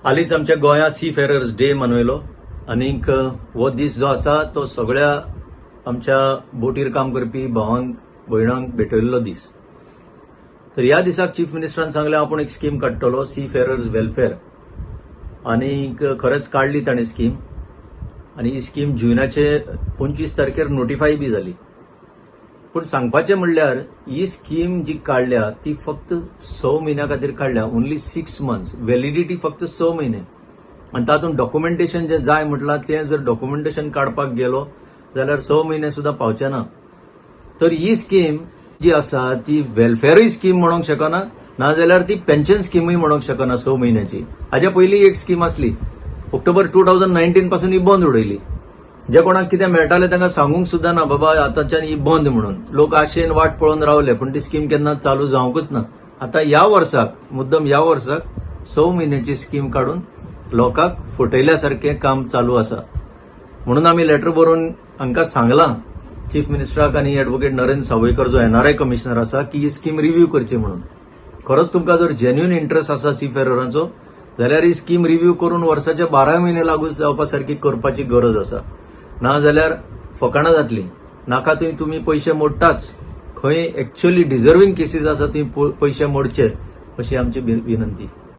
हालींच आमच्या गोंयांत सी फेरर्स डे मनयलो आनीक हो दीस जो आसा तो सगळ्या आमच्या बोटीर काम करपी भावांक भयणांक भेटयल्लो दीस. तर ह्या दिसाक चीफ मिनिस्टरान सांगलें, आपूण एक स्कीम काडटलो, सी फेरर्स वेलफेअर. आनीक खरेंच काडली ताणें स्कीम आनी ही स्कीम जुनाचे 25 तारखेर नोटिफाय बी जाली. पूण सांगपाचें म्हणल्यार ही स्कीम जी काडल्या ती फक्त 6 म्हयन्या खातीर काडल्या, ओन्ली 6 मंथ्स व्हॅलिडिटी, फक्त 6 म्हयने. आनी तातूंत डॉक्युमेंटेशन जें जाय म्हटलां, तें जर डॉक्युमेंटेशन काडपाक गेलो जाल्यार 6 म्हयने सुद्दां पावचे ना. तर ही स्कीम जी आसा ती वेलफेरूय स्कीम म्हणूंक शकना, नाजाल्यार ती पेन्शन स्किमूय म्हणूंक शकना 6 म्हयन्याची. हाज्या पयलीं एक स्कीम आसली, ऑक्टोबर 2019 पासून ही बंद उडयली. जे कोणाक कितें मेळटालें तांकां सांगूंक सुद्दां ना, बाबा आतांच्यान ही बंद म्हणून. लोक आशेन वाट पळोवन रावले, पूण ती स्कीम केन्ना चालू जावंकूच ना. आतां ह्या वर्साक मुद्दम ह्या वर्साक 6 म्हयन्याची स्कीम काडून लोकांक फटयल्या सारकें काम चालू आसा. म्हणून आमी लेटर बरोवन हांकां सांगलां, चीफ मिनिस्टराक आनी एडवोकेट नरेंद्र सावयकर जो एनआरआय कमिशनर आसा, की ही स्कीम रिव्यू करची म्हणून. खरोच तुमकां जर जेन्युइन इंट्रस्ट आसा सी फेररांचो जाल्यार ही स्कीम रिव्यू करून वर्साचे 12 म्हयने लागू जावपा सारकी करपाची गरज आसा. ना जाल्यार फकाणां जातली. नाका थंय तुमी पयशे मोडटाच, खंय एक्च्युअली डिझर्विंग केसीस आसा थंय पयशे मोडचे, अशी आमची विनंती.